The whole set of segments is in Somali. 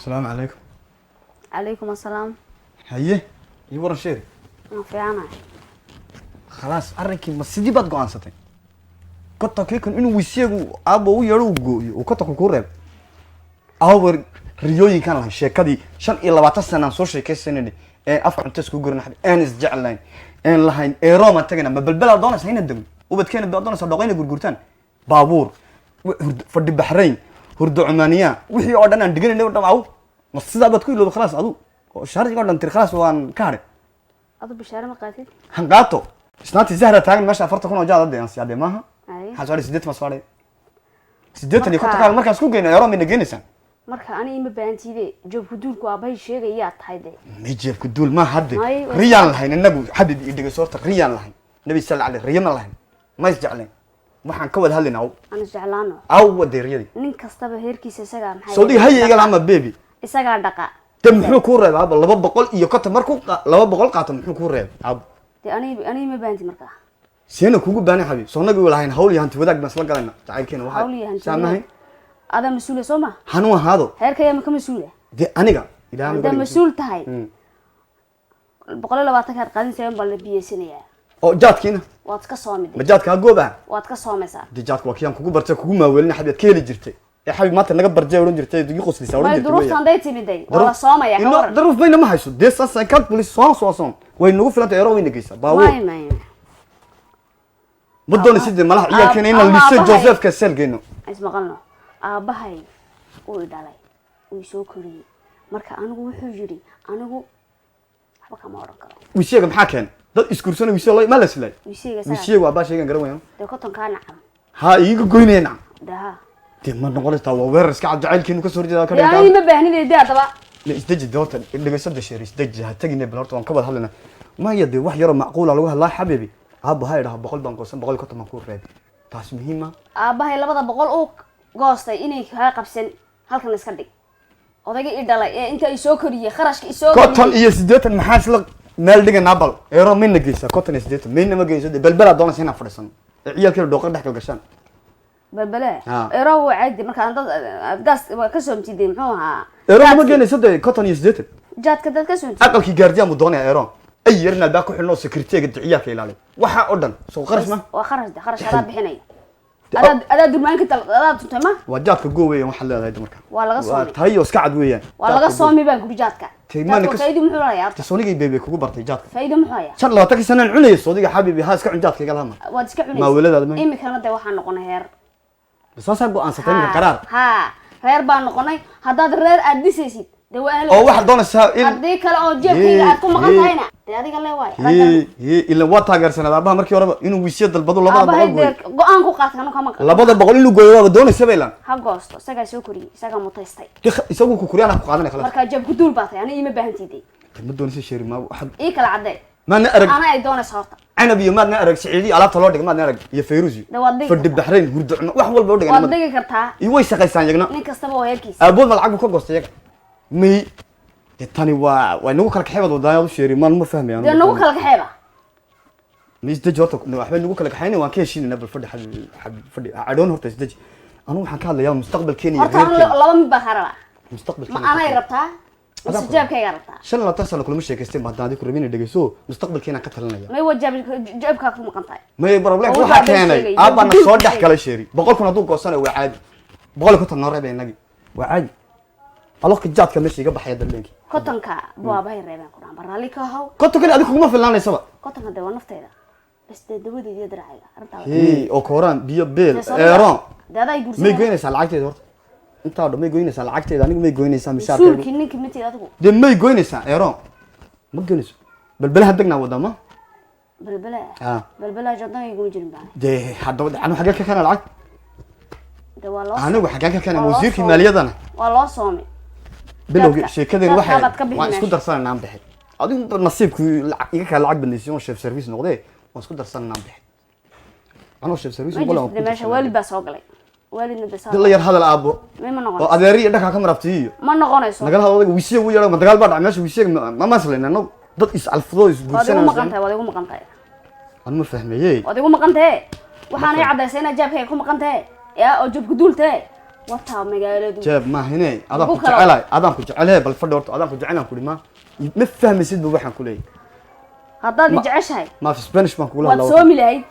Asalaamu calaykum. Calaykum asalaam. Haye, ii waran, sheeri. Waan fiicanahay. Khalaas, arrinkii ma sidii baad go-aansatay? 50-kii kun inuu wisiyagu aabba u yeedho, uu gooyo, uu 50-ku kuu reebo? Awar riyooyinkaan lahay, sheekadii 25 sanaan soo sheekaysanayna een afka cunto isku gurin, een isjeclayn, een lahayn eeroomaan tagayna, ma belbelaa doonaysa ina degno, ubadkeena baa doonaysa dhoqayna gurgurtaan, baabuur, fadhi Baxrayn, hurdo Cumaaniya, wixii oo dhan aan dhiganayna o dhan, aw ma sidaa baad ku ilowda? Khalaas, adu oo sharciga oo dhan tiri, khalaas, waan ka hadhay. Adu bishaare ma qaatid? Hanqaato, isnaantii Zahra taagan meesha, 40,000 oo jaad hadde aan siyaadee maaha. Haye. Maxaa soo hadhay? 80 baa soo hadhay, 80 iyo 50 kaaga markaan isku geyno, eero mayna geenaysaan. Marka ani ima baahantide, joobku duulku aabahay sheegayaa tahay de. May, jeebku duul ma hadde. May, Riyaan lahayn innagu, xabib, iyo dhegeyso horta, riyaan lahayn, Nabi sal alay, riyo ma lahayn, ma isjeclayn, waxaan ka wada hadlayna aw. Aan isjeclaano. Aw, wade riyadii. Nin kastaba heerkiisa isagaa, maxaa Sawdiga haya iga laama, baby. Isagaa dhaqa. De muxuu kuu reebay aba? 250 markuu 200 qaato, muxuu kuu reebay aba? De ani ima baahanti markaa. Seena kugu baanay, xabiib? Soonagii lahayn hawl iyo hanti wadaag baan isla galayna jacaylkeena. Hawl iyo waxaa hanti saamahayn. Adaa mas-uula soo ma? Hanuu ahaado. Heerkayaa ma ka mas-uula? De aniga ilaah. Haddaa mas-uul tahay, 120-kaad qaadinaysa baa la biyeysanayaa. Oo jaadkiina? Waad ka soomid. Ma jaadka ha goob ah? Waad ka soomaysaa. De jaadka waa kii aan kugu bartay, kugu maaweelina, xabiib, aad ka heli jirtay ee xabiib maanta naga barjay odhan jirtay, igu qoslaysaa odhan May, jirtay. duruufta hadday timiday waa la soomaya, ka waran? Daruuf bayna ma hayso dee, saas cinquante plus cent soixante way nagu filantay, eero wayna geysaa, baabuur. May, may. Ma doonaysid dee malaha ciyaalkeena inaan Ama lycée aabahay. Joseph Kessel geyno? Ismaqalno, aabbahay uu i dhalay, uu isoo koriyey, marka anigu wuxuu yidhi anigu waxba kama odhan karo. Wisiyaga maxaa keenay? Dad isguursana wisiya loo ma la silay? Wisiga isagaa. Wisiyaga waa baa sheegan garan wayaan. Dee 50-kaa, nacam. Ha iiga goynaya, nacam. De ha. Dee ma noqonaysaa? Waa weerar iska cad, jacaylkeenu kasoo horjeeda ka Dee dhankaa. aniga ma baahnide de haddaba. La isdeji de horta, dhegeyso de, sheer, isdeji, ha tegine. Bal horta waan ka wada hadlaynaa. Maya, dee wax yaroo macquula lagu hadlaa, xabiibi. Aabba ha idhaha 100 baan goosan, 150 baan kuu reebay, taas muhiima. Aabbahay 200 uu goostay inay kaa qabsan, halkan iska dhig. Odayga i dhalay ee inta i soo koriyey, kharashka isoo 80 iyo 80 maxaa isla meel dhiganaa? Bal eero mayna geysaa 85? Mayna, ma geyso. Dee belbelaa doonaysa inaan fadhiisano ee ciyaalkeena dhooqa dhex galgashaan. Balbale. Ha. Eero waa caadi marka dad aad gaas waa ka soomtiday, muxuu ahaa? Eero ma Jaadki. geenayso dee 85? Jaadka dad ka soomtid. Aqalkii gaardiyaan buu doonaya eero, ay yarin albaab ku xidhan oo security-ga ciyaalka ilaaliya, waxa oo dhan soo qarash ma? Waa kharash de, kharash adaa bixinaya, adaa durmaanka adaa tuntay ma. Waa jaadka go weeyaan waxaad leedahay dumarka. Waa laga Waa soomay. tahay oo iska cad weeyaan. Waa laga Jaadka go. soomi baan kuri jaadka. Tey, maana Jaadka faa'iido muxuu leeyahay horta? Soonigay bebe kugu bartay jaadka. Faa'iido muxuu hayaa? 25-kii sanaan cunayay soodiga, xabiibi, ha iska cun jaadka igala hadma. Waad iska cunaysa. Maaweladaada ma- Imikana de waxaan noqonay heer. Saasaa go-aansatay iminka qaraar? Ha, reer baan noqonay. Haddaad reer aad dhisaysid de waa ahlu. Oo waxaad doonaysaa in Haddii kale oo jeebkayga aad ku maqan tahayna dee adiga le waay. Hee hee, ilan waa taageersanaad aabaha markii horeba inuu wisiyo dalbado 200 Aabahay gooyo. dee go-aan ku qaatay, anu kama 200 inuu gooyo waaba doonaysaba ilan. Ha goosto, isagaa soo koriyey, isagaa mutaystay. Dee isagu ku kuriyaan ku qaadanay, khalaas. Markaa jeeb ku duul baa tahay, ani ima baahantiiday. Dee ma doonaysa, sheeri, ma waxaad Ii kala caddee. Maadna arag. Ana ay doonaysa horta. Canab iyo maadna arag Siciidi alaabta loo dhigay, maadna arag iyo Fayruus iyo De waad dhigi fadhi kartaa. Baxrayn, hurdo cuno, wax walba u dhigay. Waad dhigi kartaa. Iyo way shaqaysaan yagna. Nin kastaba oo heerkiisa. Aabood ma lacag buu ka goostay yaga? May, dee tani waa nagu kala kaxay baad wadaayaad u sheeri, maan ma fahmaya. Dee nagu kala kaxeeba. Ma isdeji horta, waxba nagu kala kaxayna, waan ka heshiinayna. Bal fadhi, xabiib, xabiib, fadhi, cadhoon horta, isdeji. Anu waxaan ka hadlayaa mustaqbalkeena iyo Horta anu reerkeena. laba mid baa kaa rabaa. Mustaqbalkeena. Ma anay rabtaa mise Adaa ku jeebkaygaa rabtaa? 25 sano kulama sheekaysteen ba haddaan adiku rabin inay dhegeyso, mustaqbalkeenaan ka talinaya. May, waa jeebkaa ku maqan tahay. May, problem Oo waxaa waxaa been keenay sheegay. aabbana Duul soo dhex sheegay. galay, sheeri. 100,000 hadduu goosanayo waa caadi, 150 noo reebay innagii, waa caadi. Alooka jaadka meesha iga baxaya dalleenkii. 50-ka buu aabahay reebeen ku dhahan, baraalli ka haw. 50 kani adiga kuguma filnaanaysaba. 50-ka dee waa naftayda bas, dee dawadeeda iyo diracayga arrintaa Hee, oo kooraan biyo beel Dee soo- eeroon. Dee adaa May guursanaya. goynaysaa lacagteeda horta? Intaa dhan may goynaysaa lacagteeda? Anigu may goynaysaa mishaarkaygu? Mas-uulkii ninkii matiid adigu. Dee may goynaysaa eeroon? Ma goynayso. Balbelaha degnaa wadama. Balbela. Ah. Balbela jordankayguma jirin baan. Dee haddaba anu xagee ka keena lacag? Dee waa loo Anigu xagee ka keena? Waa loo Wasiirkii soomay. maaliyadana. Waa loo soomay. Bilowgii sheekadeen Jaadka waxay baad ka bixi waan isku meesha. darsananaan bixi. Adigu nasiibku iga kala lacag badnaysiin oo chef service noqdee, waan isku darsananaan bixi anoo chef service Ma noqon. jirto dee meesha waalid baa soo galay, waalidna dee Dad la yar hadal aabbo. May, ma Oo noqonayso. adeeri iyo dhankaa ka marabtiyo iyo Ma noqonayso. Nagala hadal odayga, wisiye ugu yeedho. Ma dagaal baa dhacay meesha? Wisiye ma maslayna annagu, dad is alfadoo is Waad igu maqan guursanayaan. tahay, waad igu maqan tahay. Anu ma fahmayey. Waad igu maqan tahe, waxaana i caddaysay inaad jaabkayga ku maqan tahe ya oo jabku duul tahe. Wataa magaaladu. Jeeb maahine, adaan ku Ku kala- jecelahay, adaan ku jecelahay. Bal fadhi horta, adaan ku jecelaan kuri. Ma fahmaysid ba waxaan ku leeyahay. Haddaad i jeceshahay, Ma fi Spanish baan kugula waad hadlaa. soomi lahayd,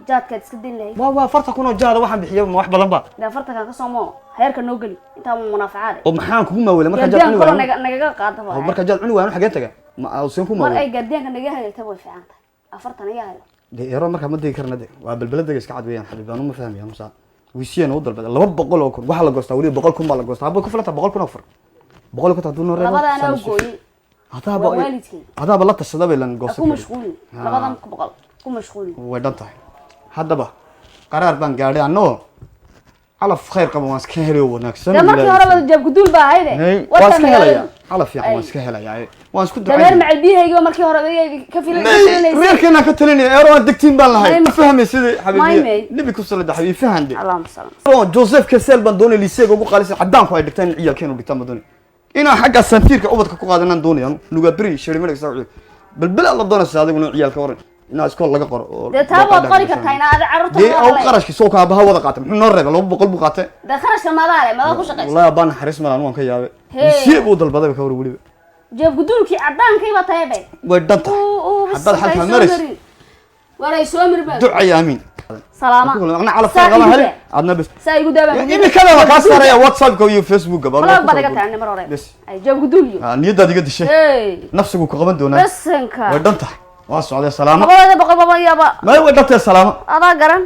jaadkaad iska dayn lahayd. Waa 40,000 oo jaada waxaan bixiya, ma wax badan ba? Dee 40kan ka soomo, heerka noo geli intaa munaafacaade. Oo maxaan kugu maawelay markaan jaad Gaardiyan cuni kalo waayo? Nagaga qaadaba. Oo markaan jaad cuni waayo xageen taga? Ma seen ku Mar maawelay? ay gaardiyaanka naga hagaagta way fiican tahay, 40 iga hayo. Dee eero markaa ma degi karna, de waa belbeladega iska cad weeyaan. Xabiib, anu ma fahmaya musa wisiyan u dalbaday 200,000. Waxaa la goostaa weliba 100,000 baa la goostaa. Habba ku filanta 100,000 oo fur 150 hadduu noo reebo. Labada anaa u gooyey. Hadaaba Waa waalidkay. Hadaaba la tashada bay lan Ha goosan ku karin. mashquulin, 200 ku mashquulin. Way dhan tahay. Haddaba qaraar baan gaadhay annoo calaf khayr qaba waan iska helay oo wanaagsan. Dee markii horeba jaabguduul baa ahayde. Hey, Wataa waan iska magaaladu. helayaa calaf fiican, waan Ay. iska helayaa, waan isku Dameer ducaynaya. macal biyahaygiba markii hore ka filanaysay. Reerkeenaan ka talinaya, eero waan degtiin baan lahay. May- Ma fahmay sidii May- xabiibiya may. Nebi ku salida xabiib fahan de. Allahuma salam. Oo Joseph Kessel baan doonay, liseega ugu qaalisan cadaanku ay dhigtaan in ciyaalkeenu dhigtaan baan doonay, inaan xagga santiirka ubadka ku qaadanaan doonaya nuga beri shirimadhig saa balbel la doonaysa adiguna ciyaalka waran inaa iskool laga qoro oo Dee taa waad qori kartaa inaa ada carruurta Dee loo aw qalay. Qarashki soo kaabaha wada qaatay, muxuu noo reebay? 200 buu qaatay. Dee kharashka madaa le, madaa ku shaqaysa. Wallahi abbaa naxariis malaan, waan ka yaabay. Hee. Lisee buu dalbaday ka war weliba. Jeebguduulkii cadaankii baa tahay bay. Way dhan tahay haddaad xalkaa marayso. Waray soo mari baa. Ducay, aamiin. Salaama. Ana calaf Saa qaba igu heli daa. adna bas. Saa igu daabaa. Imikada waa kaa saaraya WhatsAppka iyo Facebookka baa. Blog baad iga tahay mar hore. Bes. Ay jeebguduul iyo Ah, niyadaad iga dishay. Hey. Nafsigu ku qaban doonaa. Basanka. Way dhan tahay, waa socday, salaamo. 200 baba yaba. May, way dhan tahay, salaamo. Adaa garan.